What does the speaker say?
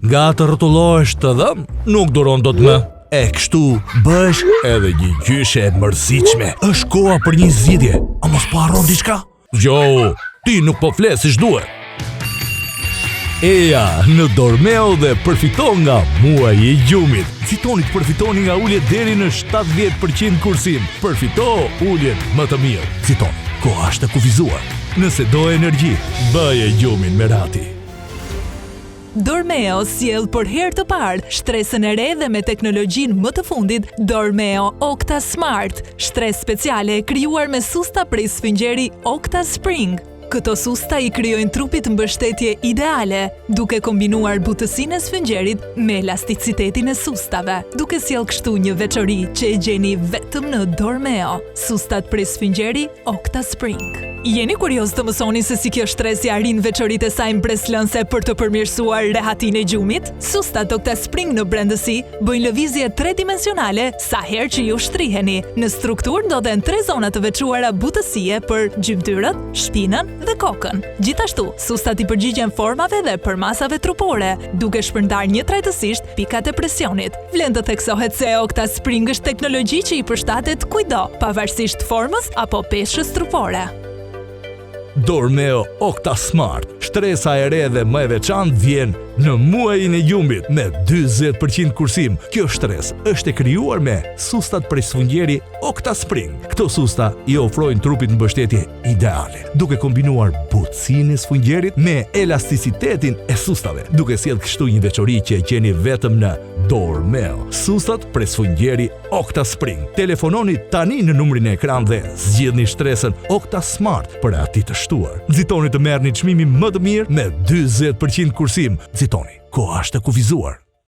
Nga të rrotullohesh të dhemb, nuk duron dot më. E kështu bëhesh edhe një gjyshe e mërzitshme. Është koha për një zgjidhje. A mos po harron diçka? Zgjohu, ti nuk po fle siç duhet. Eja në Dormeo dhe përfito nga muaji i gjumit. Nxitoni të përfitoni nga ulje deri në 70% kursim. Përfito uljen më të mirë. Nxitoni, koha është e kufizuar. Nëse do energji, bëje gjumin me rehati. Dormeo sjell për herë të parë shtresën e re dhe me teknologjinë më të fundit Dormeo Octa Smart, shtresë speciale e krijuar me susta prej sfungjeri Octa Spring. Këto susta i krijojnë trupit mbështetje ideale, duke kombinuar butësinë e sfungjerit me elasticitetin e sustave, duke sjellë kështu një veçori që e gjeni vetëm në Dormeo. Sustat prej sfungjeri Octa Spring. Jeni kurioz të mësoni se si kjo shtresë i arrin veçoritë e saj mbresëlënëse për të përmirësuar rehatinë e gjumit? Sustat Octa Spring në brendësi bëjnë lëvizje tredimensionale sa herë që ju shtriheni. Në strukturë ndodhen tre zona të veçuara butësie për gjymtyrët, shpinën dhe kokën. Gjithashtu, sustat i përgjigjen formave dhe përmasave trupore, duke shpërndarë njëtrajtësisht pikat e presionit. Vlen të theksohet se Octa Spring është teknologji që i përshtatet kujtdo, pavarësisht formës apo peshës trupore. Dormeo Octa Smart, shtresa e re dhe më e veçantë vjen në muajin e gjumit me 40% kursim. Kjo shtresë është e krijuar me sustat prej sfungjeri Octa Spring. Këto susta i ofrojnë trupit mbështetje ideale, duke kombinuar butësinë e sfungjerit me elasticitetin e sustave, duke sjellë kështu një veçori që e gjeni vetëm në Dormeo. Sustat prej sfungjeri Octa Spring. Telefononi tani në numrin në ekran dhe zgjidhni shtresën Octa Smart për rehati të shtuar. Nxitoni të merrni çmimin më të mirë me 40% kursim. Nxitoni, koha është e kufizuar.